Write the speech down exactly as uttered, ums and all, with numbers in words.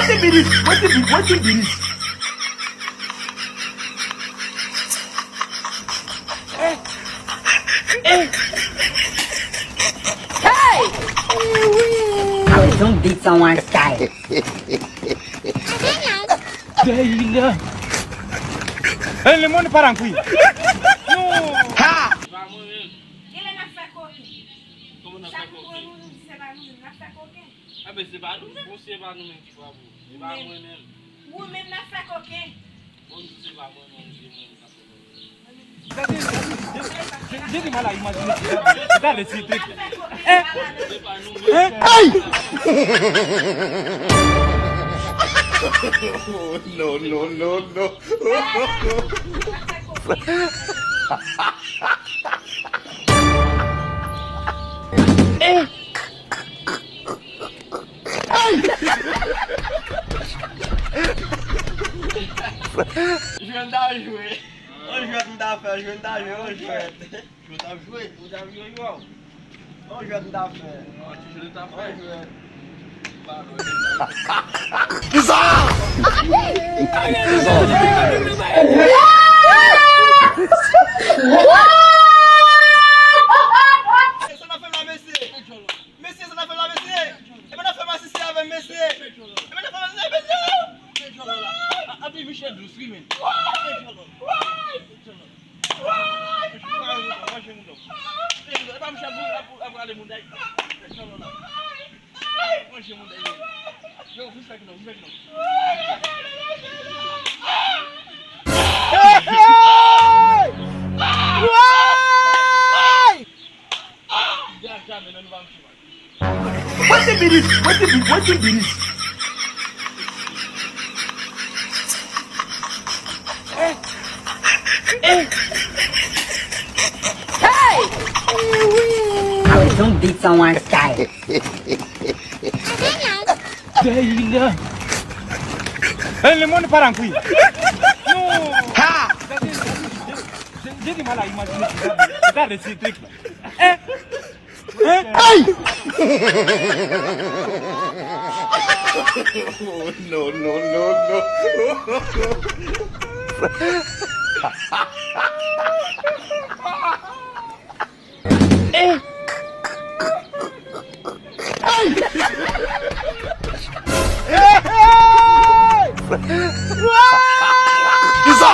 Wetin be this? Wetin be, wetin be this? Hey! Awesome beats on one style. Dayila. Hey, le monde para nkwi. Non. Ha! Genlè n ap fè koken. Kòman n ap fè koken? Chak moun pran nou, nou di se pa nou menm, n ap fè koken. A ben, se pa nou menm, bon, se pa nou menm ki frape w. Se pa mwen menm. Ou menm n ap fè koken. Bon, m di se pa mwen menm, se mwen menm k ap fè koken. Gade, gade, gade, gade mal a imajine. Gade ti trik. Hein? Se pa nou menm. Hein? Hey! No, no, no, no. Hey! Jwèt m ta jwe. On jwèt m ta fè, jwèt m ta jwe, on jwèt. Jwèt ap jwe. Ou t ap jwe, yo. On jwèt m ta fè. On jwèt. Kisa? Kisa? Sa n ap fè la, mesye? Mesye, sa n ap fè la, mesye? Ebyen, n ap fè masisi avè m, mesye. Ebyen, n ap fè masisi avè m, mesye. Api Michel dous, wi, men. Manje moun nan. E pa Michel dous, ap, ap rale moun, day. Manje moun, day. Yo, respect non, respect non. Hey! Hey! Wetin be this? Wetin be, wetin be this? Hey! Awesome beats on one style. Dayila. Hey, le monde para nkwi. Non. Ha! Gade, gade, gade mal a imajine. Gade ti trik la. Hein? Hey! No, no, no, no. Hey! Hey! Hey! Kisa?